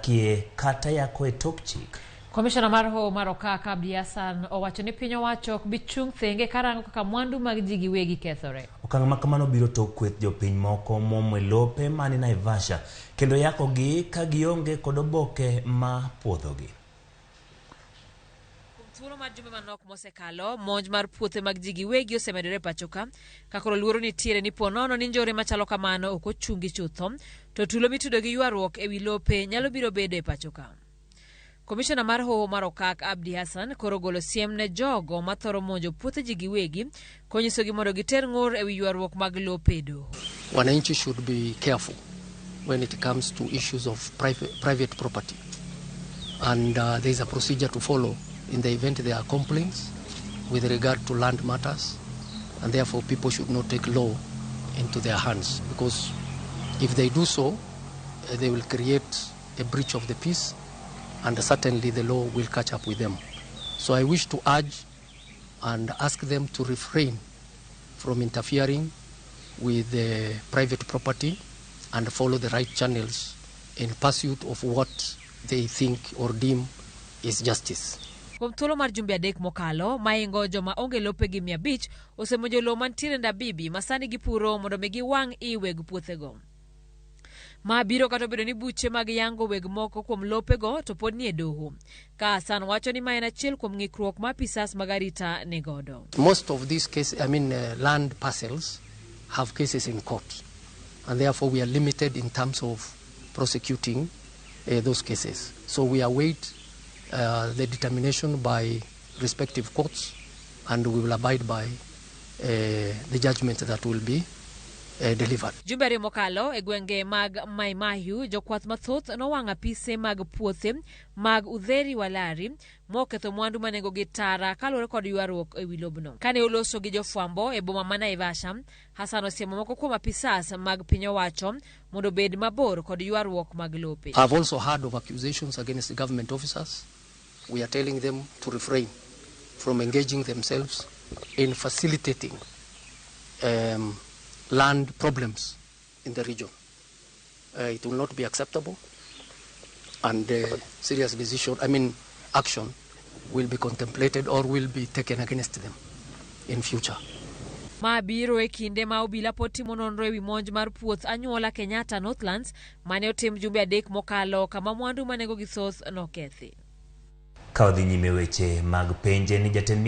odakie kata yako e tok chik. Komishona mar Hoho mar Okak Abdi Hassan owacho ni piny owacho ok bi chung' thenge karango kaka mwandu mag ji giwegi kethore. Okang' ma kamano biro tok kweth jopiny moko muomo e lope mani Naivasha kendo yakogi ka gionge kod oboke ma puodhogi. Kuom thuolo mar jumbe manok mosekalo, monj mar puothe mag ji giwegi osemedore e pacho ka, ka koro luoro nitiere ni po nono ni njore machalo kamano ok ochungi chutho, to tulo mitudo gi ywaruok e wi lope nyalo biro bedo e pacho ka. Komishona mar Hoho mar Okak Abdi Hassan koro golo siem ne jogo mathoro monjo puothe ji giwegi konyisogi mondo giter ng'ur e wi ywaruok mag lope e doho. Wananchi should be careful when it comes to issues of private property. And there is a procedure to follow in the event there are complaints with regard to land matters. And therefore people should not take law into their hands, because if they do so, they will create a breach of the peace, and certainly the law will catch up with them. So I wish to urge and ask them to refrain from interfering with the private property and follow the right channels in pursuit of what they think or deem is justice. Kuom thuolo mar jumbe 3 mokalo, maingo joma onge lope gi 500 osemonjo lowo mantiere Ndabibi ma sani gipuro mondo mi giwang' i weg puothego. Ma biro kata obedo ni buche mag yango weg moko kuom lopego to pod nie doho. Ka Hassan wacho ni ma en achiel kuom ng'ikruok ma apisas mag arita ni godo. Most of these cases, I mean, land parcels have cases in court, and therefore we are limited in terms of prosecuting those cases. So we await the determination by respective courts, and we will abide by the judgment that will be delivered. Jumbe 2 mokalo e gwenge mag Mai Mahiu, jokwath mathoth nowang'o apise mag puothe mag Udheri Walari moketho mwandu ma nengogi tara kaluwore kod ywaruok e wi lobno. Kane oloso gi jofwambo e boma ma Naivasha, Hassan osiemo moko kuom apisas mag piny owacho mondo obed mabor kod ywaruok mag lope. I've also heard of accusations against government officers. We are telling them to refrain from engaging themselves in facilitating land problems in the region. It will not be acceptable, and serious decision, I mean, action will be contemplated or will be taken against them in future. Ma biro e kinde ma obila pod timo nonro ewi monj mar puoth anyuola Kenyatta Northlands mane otim jumbe 3 mokalo kama mwandu ma nengogi thoth nokethi. Ka odhi nyime weche mag penje ni jatend